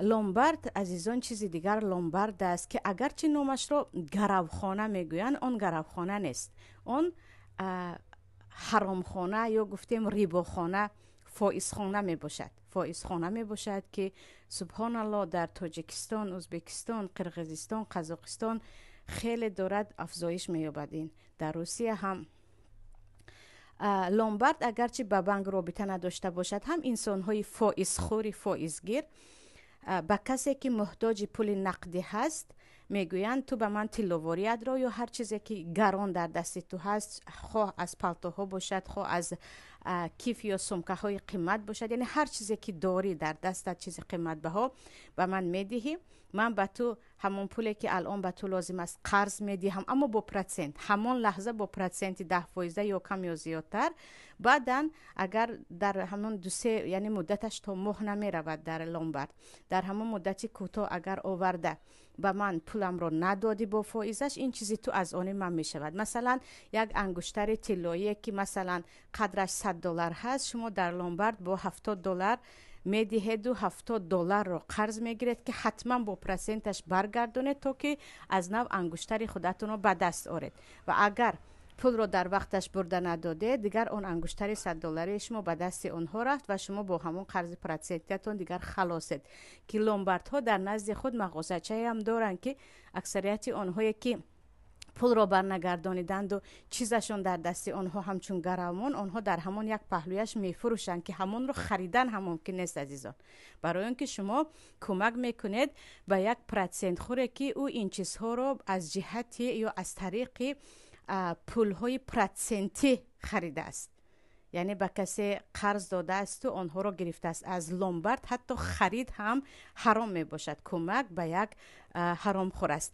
Ломбард, азизон, чизи дигар ломбард аст, ки агарчи номашро гаравхона мегӯянд, он гаравхона нест, он ҳаромхона ё гуфтем рибохона, фоизхона мебошад. Фоизхона мебошад, ки, субҳоналло, дар Тоҷикистон, Ӯзбекистон, Қирғизистон, Қазоқистон хеле дорад афзоиш меёбад. Ин дар Русия ҳам. Ломбард агарчи ба банк робита надошта бошад ҳам, инсонҳои фоизхӯри фоизгир ба касе, ки муҳтоҷи пули нақдӣ ҳаст, мегӯянд: «Ту ба ман тилловориятро ё ҳар чизе, ки гарон дар дасти ту ҳаст, хоҳ аз палтоҳо бошад, хоҳ аз киф ё сумкаҳои қимат бошад, яъне ҳар чизе, ки дорӣ дар дастат, чизи қиматбаҳо ба ман медиҳӣ, ман ба ту ҳамон пуле, ки алон ба ту лозим аст, қарз медиҳам, аммо бо процент, ҳамон лаҳза бо проценти 10 фоиза ё кам ё зиёдтар. Баъдан агар дар ҳамон дусе, яъне муддаташ то моҳ намеравад дар ломбард, дар ҳамон муддати кӯтоҳ агар оварда ба ман пуламро надодӣ бо фоизаш, ин чизи ту аз они ман мешавад». Масалан, як ангуштари тиллоие, ки масалан қадраш 100 доллар ҳаст, шумо дар ломбард бо 70 доллар медиҳеду 70 долларро қарз мегиред, ки ҳатман бо проценташ баргардонед, то ки аз нав ангуштари худатонро ба даст оред. Ва агар пулро дар вақташ бурда надодед, дигар он ангуштари 100 долларии шумо ба дасти онҳо рафт ва шумо бо ҳамон қарзи процентиятон дигар халосед. Ки ломбардҳо дар назди худ мағозачаам доранд, ки аксарияти онҳое, ки пулро барнагардониданду чизашон дар дасти онҳо ҳамчун гаравмон, онҳо дар ҳамон як паҳлӯяш мефурӯшанд, ки ҳамонро харидан ҳам мумкин нест, азизон, барои он ки шумо кӯмак мекунед ба як процентхӯре, ки ӯ ин чизҳоро аз ҷиҳати ё аз тариқи пулҳои процентӣ харидааст, яъне ба касе қарз додаасту онҳоро гирифтааст. Аз ломбард ҳатто харид ҳам ҳаром мебошад, кӯмак ба як ҳаромхӯр аст.